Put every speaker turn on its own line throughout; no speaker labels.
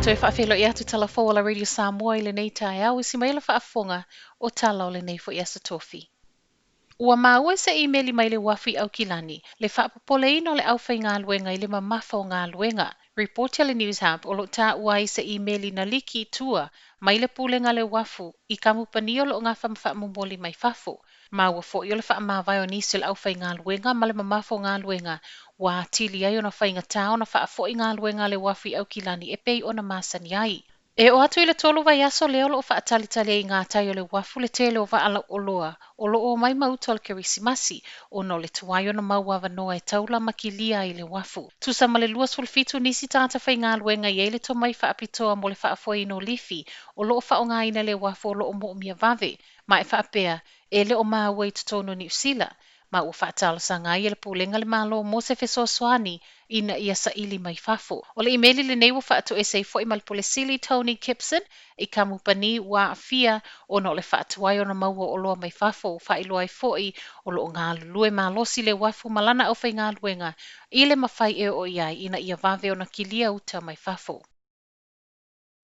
Toe faafeiloai atu tala fou a la Radio Samoa i lenei taeao i si mai le faafofoga o tala o lenei foi aso tofi. Ua maua i se imeli mai le uafu i Aukilani le faapopoleina o le aufaigaluega i le mamafa o galuega. Ripoti a le News Hub o lo o taua ai se imeli na liki i tua mai le Pulega a le Uafu i kamupani o lo o gafa ma faamomoli mai fafo. Maua foi o le faamavae o nisi o le aufaigaluega ma le mamafa o galuega ua atili ai ona faigata ona faafoi galuega a le uafu i Aukilani e pei ona masani ai. E oo atu i le 3 vaiaso lea o lo o faatalitali ai i gatai o le uafu le tele o vaa lauoloa o lo o omai ma uta o le Kerisimasi ona o le tuai ona mau avanoa e taula ma kilia ai le uafu. Tusa ma le 27 nisi tagata faigaluega e i ai le tomai faapitoa mo le faafoeina o lifi o lo o faaaogaina le uafu o lo o moomia vave, ma e faapea e le o maua i totonu o Niu Sila, ma ua faatalosaga ai e le Pulega le Malo mo se fesoasoani ina ia saili mai fafo. O le imeli lenei ua faatoese ai foi ma le Pule Sili Tony Kipson i kamupani ua aafia ona o le faatuai ona maua o oloa mai fafo, ua faailoa ai foi o lo o galulue malosi le uafu ma lana aufaigaluega i le mafai e oo i ai ina ia vave ona kilia uta mai fafo.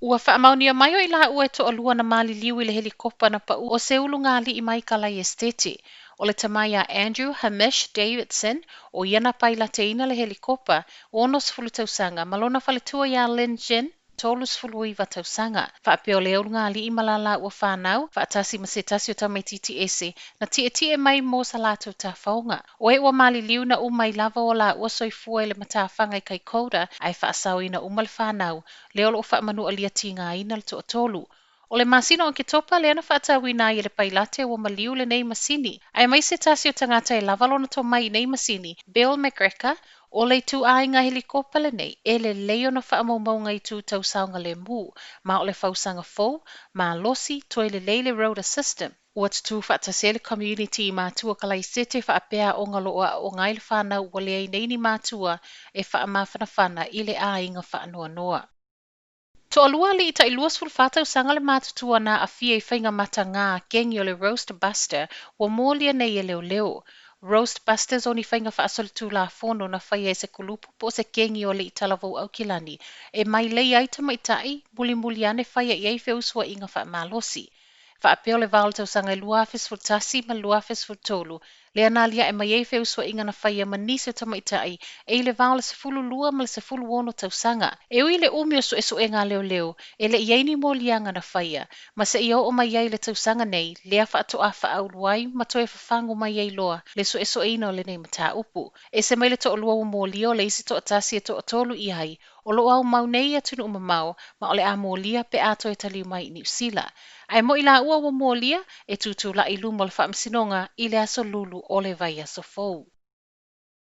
Ua faamaonia mai o i laua e toalua na maliliu i le helikopa na pau o se ulugalii mai Kalai Esetete. O le tama ia Andrew Hamish Davidson, o ia na pailateina le helikopa, 60 tausaga, ma lona faletua ia Lynn Jin, 39 tausaga. Faapea o lea ulugalii ma la laua fanau, faatasi ma se tasi o tamaitiiti ese, na tietie mai mo sa latou tafaoga. O e ua maliliu na uma ai lava o laua soifua i le matafaga i Kaikoura, ae faasaoina uma le fanau, lea o lo o faamanualia tigaina le toatolu. O le masina o Oketopa lea na faatauina ai e le pailate ua maliu lenei masini. Ae mai se tasi o tagata e lava lona tomai i nei masini, Bill McGregor, o le ituaiga helikopa lenei, e lelei ona faamaumauga i itu tau saogalemu, ma o le fausaga fou, malosi, toe lelei le rotor system. Ua tutū faatasi ai le community i matua Kalaisete faapea aoga o lo o aooga ai le fanau ua leai nei ni matua e faamafanafana i le aiga faanoanoa. Toalua alii tai 24 tausaga le matutua na aafia i faiga matagā kengi o le Roast Buster ua molia nei e leoleo. Roast Busters o ni faiga faasolitulafono na faia e se kulupu po o se kengi o alii talavou Aukilani e mailei ai tamaitai mulimuli ane faia i ai feusuaiga faamalosi. Faapea o le va o le tausaga e 2011 ma le 2013, lea na aliae mai ai feusuaiga na faia ma nisi o tamaitai e i le va o le 12 ma le 16 tausaga. E ui i le umi o suesuega a leoleo, e le i ai ni moliaga na faia, ma seia oo mai ai le tausaga nei, lea faatoa faaulu ai ma toe fafagu mai ai loa le suesueina o lenei mataupu. Ese mai le toalua ua molia o le isi toatasi e toatolu i ai, o lo o aumau nei i atunuu mamao, ma o le a molia pe a toe taliu mai i Niu Sila. Ae mo'i laua ua molia, e tutula'i i luma o le faamasinoga i le aso Lulu o le vaiaso fou.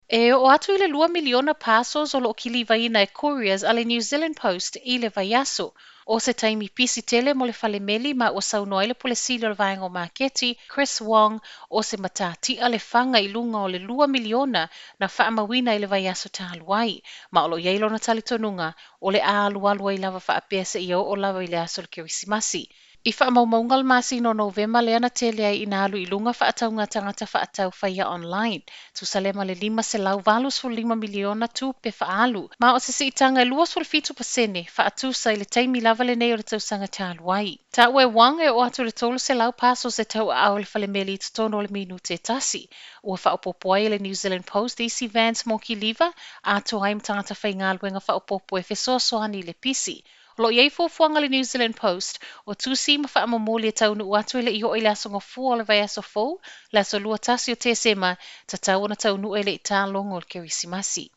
E oo atu i le 2 miliona parcels o lo o kilivaina e couriers a le New Zealand Post i le vaiaso. O se taimi pisi tele mo le fale meli ma ua saunoa ai le Pule Sili o le Vaega o Maketi, Chris Wong, o se matatia le faga i luga o le 2 miliona na faamauina i le vaiaso talu ai. Ma o lo o i ai lona talitonuga o le a alualu ai lava faapea seia oo lava i le aso o le Kerisimasi. I faamaumauga o le masina o Novema lea na tele ai ina alu i luga faatauga a tagata faatau faia online, tusa lea ma le $585 miliona tupe faaalu, ma o se siitaga e 27% faatusa i le taimi lava lenei o le tausaga talu ai. Taua e Wong e oo atu i le 300 parcels e tauaao e le falemeli i totonu o le minute e tasi. Ua faaopoopo ai e le New Zealand Post isi vans mo kiliva, atoa ai ma tagata faigaluega faaopoopo e fesoasoani i le pisi. O lo o i ai fuafuaga a le New Zealand Post o tusi ma faamomoli e taunuu atu e le i oo i le aso Gafua o le vaiaso fou, le aso 21 o Tesema, tatau ona taunuu e le i talogo o le Kerisimasi.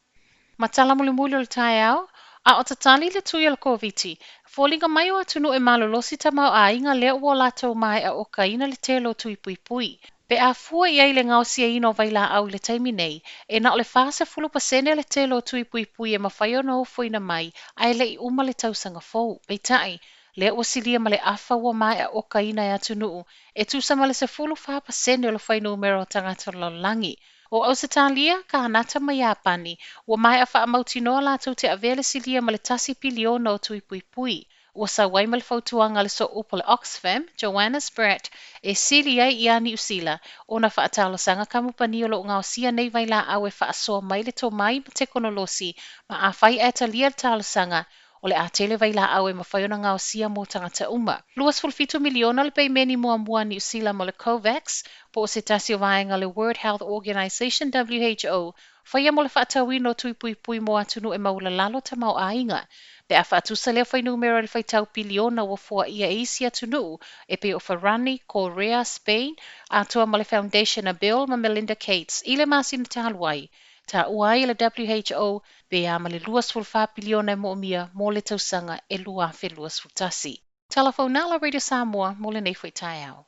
Ma tala mulimuli o le taeao, a o tatali le tui o le Koviti, foliga mai o atunuu e malolosi tamaoaiga lea ua latou maea okaina le tele o tui puipui. Pe a fua i ai i le gaosiaina o vailaau i le taimi nei, e na o le 40% le tele o tui puipui e mafai ona ofoina mai ae le i uma le tausaga fou. Peitai, lea ua silia ma le afa ua maea okaina e atunuu, e tusa ma le 14% o le fuainumera o tagata o le lalolagi. O Ausetalia, Kānata ma Iapani, ua maea faamautinoa latou te avea le silia ma le 1 piliona o tui puipui. Ua sau ai ma le fautuaga a le sooupu o le Oxfam, Joanna Spratt, e sili ai iā Niu Sila ona faatalosaga kamupani o lo o gaosia nei vailaau e faasoa mai le tomai ma tekonolosi, ma afai ae talia le talosaga, O le a tele vailaau e mafai ona gaosia mo tagata uma. 27 miliona le peimeni muamua a Niu Sila mo le COVAX, po o se tasi o vaega a le World Health Organization, WHO, faia mo le faatauina o tui puipui mo atunuu e maualalalo tamaoaiga. Pe a faatusa lea fuainumera i le faitau piliona ua foaia e isi atunuu e pei o Farani, Korea, Spain, atoa ma le Foundation a Bill ma Melinda Gates i le masina talu ai, taua ai e le WHO pe a ma le 24 piliona e moomia mo le tausaga e 2021. Tala Faunala Radio Samoa mo lenei foi taeao.